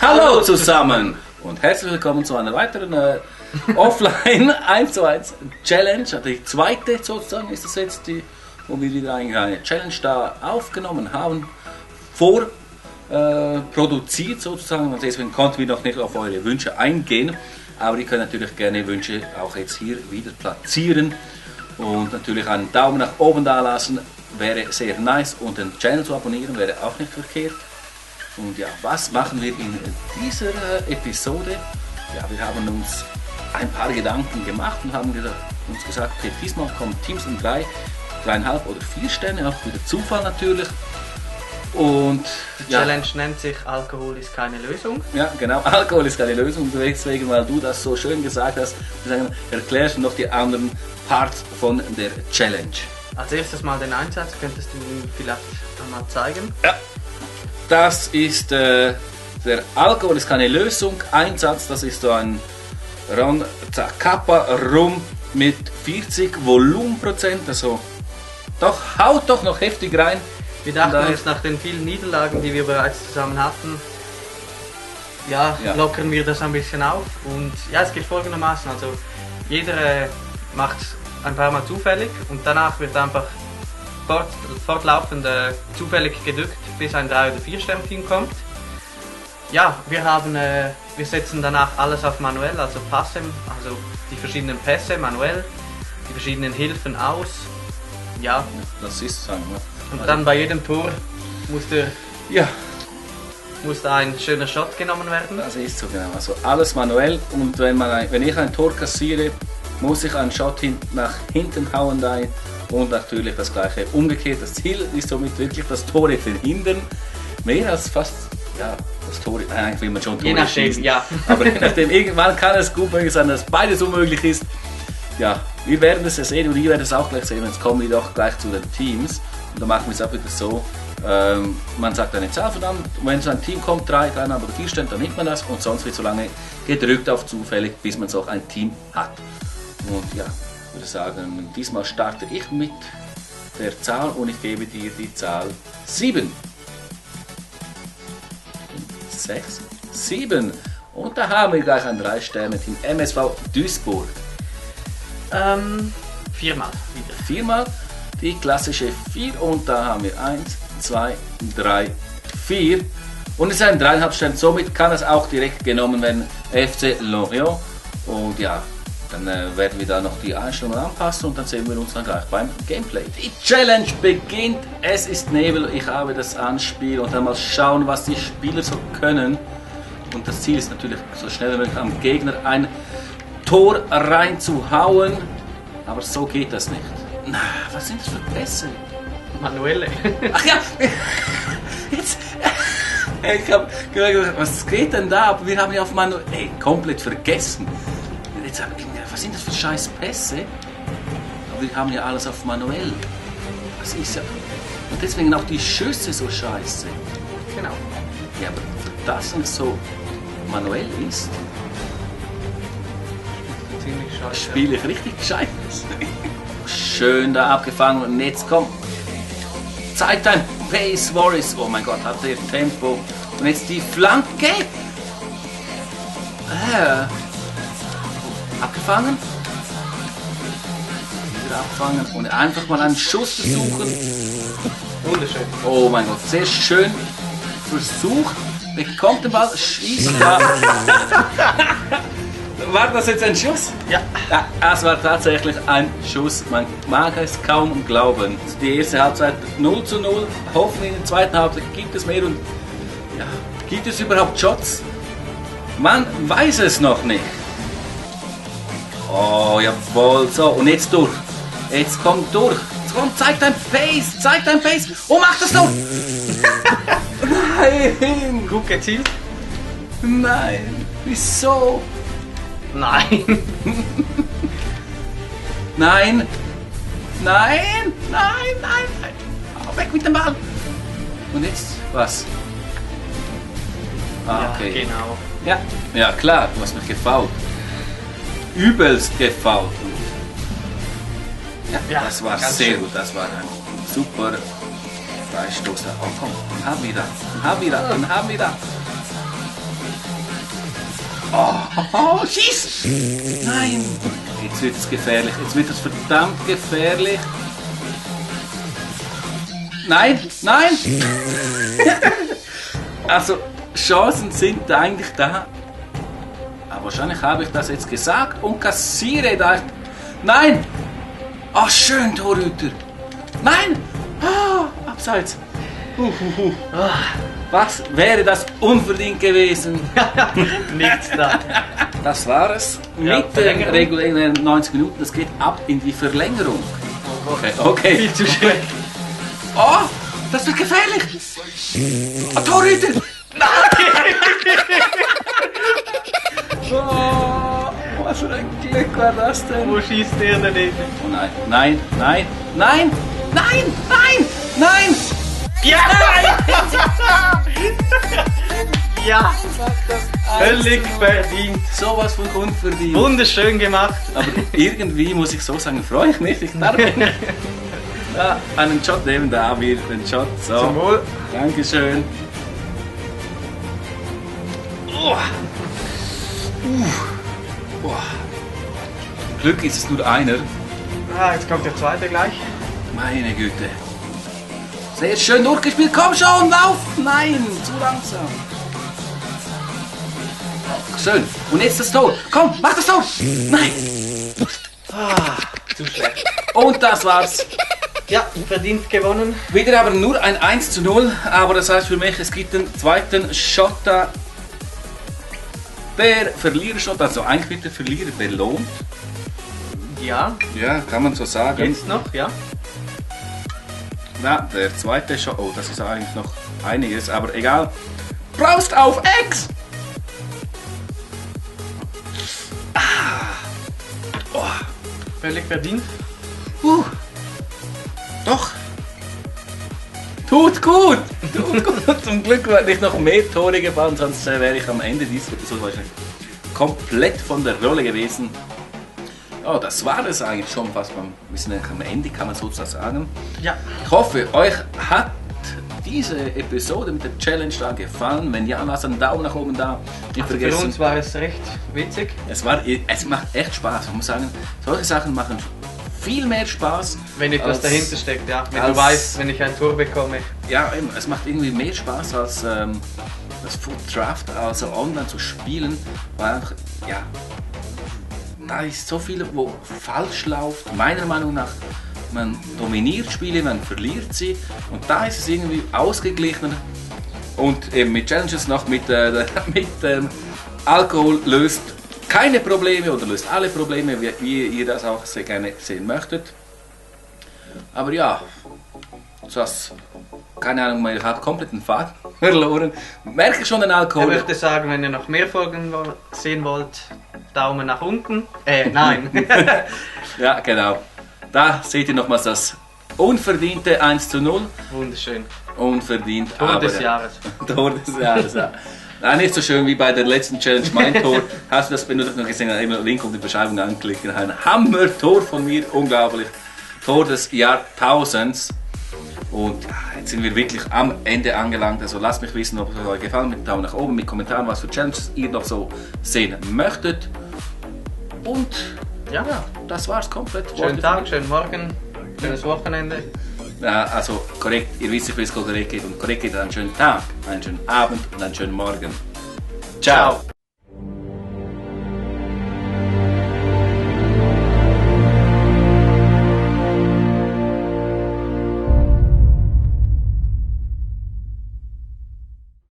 Hallo zusammen und herzlich willkommen zu einer weiteren Offline 1:1 Challenge. Die zweite sozusagen ist das jetzt, wo wir wieder eine Challenge da aufgenommen haben, produziert sozusagen, und deswegen konnten wir noch nicht auf eure Wünsche eingehen, aber ihr könnt natürlich gerne Wünsche auch jetzt hier wieder platzieren und natürlich einen Daumen nach oben da lassen, wäre sehr nice, und den Channel zu abonnieren wäre auch nicht verkehrt. Und ja, was machen wir in dieser Episode? Ja, wir haben uns ein paar Gedanken gemacht und haben uns gesagt, okay, diesmal kommen Teams in 3, 3,5 oder 4 Sterne, auch wieder Zufall natürlich. Und die Challenge nennt sich Alkohol ist keine Lösung. Ja, genau, Alkohol ist keine Lösung. Deswegen, weil du das so schön gesagt hast, erklärst du noch die anderen Parts von der Challenge. Als erstes mal den Einsatz, könntest du ihn vielleicht einmal zeigen? Ja. Das ist der Alkohol ist keine Lösung. Einsatz, das ist so ein Ron Zacapa Rum mit 40 Volumenprozent. Also haut doch noch heftig rein. Wir dachten uns, nach den vielen Niederlagen, die wir bereits zusammen hatten, lockern wir das ein bisschen auf. Und ja, es geht folgendermaßen. Also jeder macht ein paar Mal zufällig und danach wird einfach fortlaufend zufällig gedrückt, bis ein 3- oder 4-Stern-Team kommt. Ja, wir setzen danach alles auf manuell, also die verschiedenen Pässe manuell, die verschiedenen Hilfen aus. Ja, das ist so. Und dann bei jedem Tor muss ein schöner Shot genommen werden. Das ist so, genau. Also alles manuell, und wenn ich ein Tor kassiere, muss ich einen Shot nach hinten hauen da. Und natürlich das gleiche umgekehrt. Das Ziel ist somit wirklich das Tore verhindern. Mehr als fast, das Tore, eigentlich will man schon Tore schießen. Ja. Aber je nachdem, irgendwann kann es gut möglich sein, dass beides unmöglich ist. Ja, wir werden es ja sehen, und ihr werdet es auch gleich sehen. Jetzt kommen wir doch gleich zu den Teams. Und dann machen wir es auch wieder so, man sagt eine Zahl von an, und wenn so ein Team kommt, 3, 3,5 oder 4 Sterne, dann nimmt man das, und sonst wird so lange gedrückt auf zufällig, bis man so ein Team hat. Und ja, ich würde sagen, diesmal starte ich mit der Zahl und ich gebe dir die Zahl 7. 6, 7. Und da haben wir gleich ein 3-Sterne-Team, MSV Duisburg. 4-mal wieder. 4-mal die klassische 4, und da haben wir 1, 2, 3, 4. Und es ist ein 3,5 Stern, somit kann es auch direkt genommen werden, FC Lorient. Und ja, dann werden wir da noch die Einstellungen anpassen, und dann sehen wir uns dann gleich beim Gameplay. Die Challenge beginnt, es ist Nebel, ich habe das Anspiel, und dann mal schauen, was die Spieler so können. Und das Ziel ist natürlich, so schnell wie möglich am Gegner ein Tor reinzuhauen, aber so geht das nicht. Na, was sind das für Pässe? Manuelle. Ach ja, jetzt... Ich habe gedacht, was geht denn da? Aber wir haben ja auf manuell... komplett vergessen. Jetzt habe ich gedacht, was sind das für scheiß Pässe? Aber wir haben ja alles auf manuell. Das ist ja... Und deswegen auch die Schüsse so scheiße. Genau. Ja, aber das und so manuell ist... Ziemlich scheiße. Spiele ich richtig scheiße. Schön da abgefangen, und jetzt kommt... Zeittime, Pace, Morris. Oh mein Gott, hat der Tempo. Und jetzt die Flanke. Abgefangen. Wieder abfangen und einfach mal einen Schuss versuchen. Wunderschön. Oh mein Gott, sehr schön versucht. Bekommt den Ball, schießt. War das jetzt ein Schuss? Ja. Es war tatsächlich ein Schuss. Man mag es kaum glauben. Die erste Halbzeit 0:0. Hoffen, in der zweiten Halbzeit gibt es mehr. Und gibt es überhaupt Shots? Man weiß es noch nicht. Oh, jawohl. So, und jetzt durch. Jetzt kommt durch. Jetzt kommt, zeig dein Pace. Oh, mach das doch. Nein. Gut gezielt. Nein. Wieso? Nein. Nein. Weg mit dem Ball. Und jetzt was? Okay. Ja, genau. Ja, klar, du hast mich gefoult. Übelst gefoult. Ja, das war sehr schön. gut. Das war ein super Freistoß. Oh komm, dann haben wir da. Oh, schieß! Nein! Jetzt wird es gefährlich. Jetzt wird es verdammt gefährlich. Nein! Nein! Also, Chancen sind eigentlich da. Aber wahrscheinlich habe ich das jetzt gesagt und kassiere da. Nein! Ach, schön, Torhüter! Nein! Abseits! Was wäre das unverdient gewesen? Nichts da. Das war es. Ja, Mit den regulären 90 Minuten. Das geht ab in die Verlängerung. Okay. Viel zu schnell. Oh, das wird gefährlich. Torhüter! Oh, was für ein Glück war das denn? Wo schießt der daneben? Oh nein, nein, nein, nein, nein, nein, nein! Ja! Ja! Völlig verdient. Sowas von unverdient. Wunderschön gemacht. Aber irgendwie muss ich so sagen, freue ich mich. Ich darf ja, einen Shot nehmen, da haben wir den Shot. So. Zum Wohl. Dankeschön. Glück ist es nur einer. Jetzt kommt der zweite gleich. Meine Güte. Sehr schön durchgespielt. Komm schon, lauf! Nein, zu langsam. Schön. Und jetzt das Tor. Komm, mach das Tor. Nein. Zu schlecht. Und das war's. Ja, verdient gewonnen. Wieder aber nur ein 1:0. Aber das heißt für mich, es gibt den zweiten Shot da. Der Verlierershot, also eigentlich wird der Verlierer belohnt. Ja, Ja, kann man so sagen. jetzt noch, ja. Na, der zweite Shot. Oh, das ist eigentlich noch einiges, aber egal. Braust auf Ex! Völlig verdient. Doch. Tut gut. Tut gut. Zum Glück wird nicht noch mehr Tore gefallen, sonst wäre ich am Ende dieses Episodes wahrscheinlich komplett von der Rolle gewesen. Oh, das war es eigentlich schon fast. Wir sind am Ende, kann man sozusagen sagen. Ja. Ich hoffe, euch hat diese Episode mit der Challenge da gefallen. Wenn ja, lasst einen Daumen nach oben da. Nicht Also für vergessen. uns war es recht witzig. Es macht echt Spaß. Ich muss sagen, solche Sachen machen viel mehr Spaß. Wenn etwas als- dahinter steckt, ja. Wenn als- du weißt, wenn ich ein Tor bekomme. Ja, eben, es macht irgendwie mehr Spaß als das Foot Draft, also online zu spielen, weil einfach, ja, da ist so viel, wo falsch läuft. Meiner Meinung nach, man dominiert Spiele, man verliert sie und da ist es irgendwie ausgeglichener. Und eben mit Challenges noch mit Alkohol löst keine Probleme oder löst alle Probleme, wie ihr das auch sehr gerne sehen möchtet. Aber ja, das, keine Ahnung, man hat komplett den Faden verloren. Merke schon den Ich Alkohol. möchte sagen, wenn ihr noch mehr Folgen sehen wollt, Daumen nach unten. Nein. Ja, genau. Da seht ihr nochmals das unverdiente 1:0. Wunderschön. Unverdient. Tor aber des Jahres. Tor des Jahres, ja. Nein, nicht so schön wie bei der letzten Challenge, mein Tor. Hast du das benutzt noch gesehen? Immer Link unter die Beschreibung anklicken. Ein Hammer-Tor von mir, unglaublich. Tor des Jahrtausends. Und ja, jetzt sind wir wirklich am Ende angelangt. Also lasst mich wissen, ob es euch gefallen hat. Mit Daumen nach oben, mit Kommentaren, was für Challenges ihr noch so sehen möchtet. Und Ja. ja, das war's komplett. Schönen Tag, schönen Morgen, schönes Wochenende. Ja, also korrekt, ihr wisst, wie es korrekt geht. Und korrekt geht einen schönen Tag, einen schönen Abend und einen schönen Morgen. Ciao.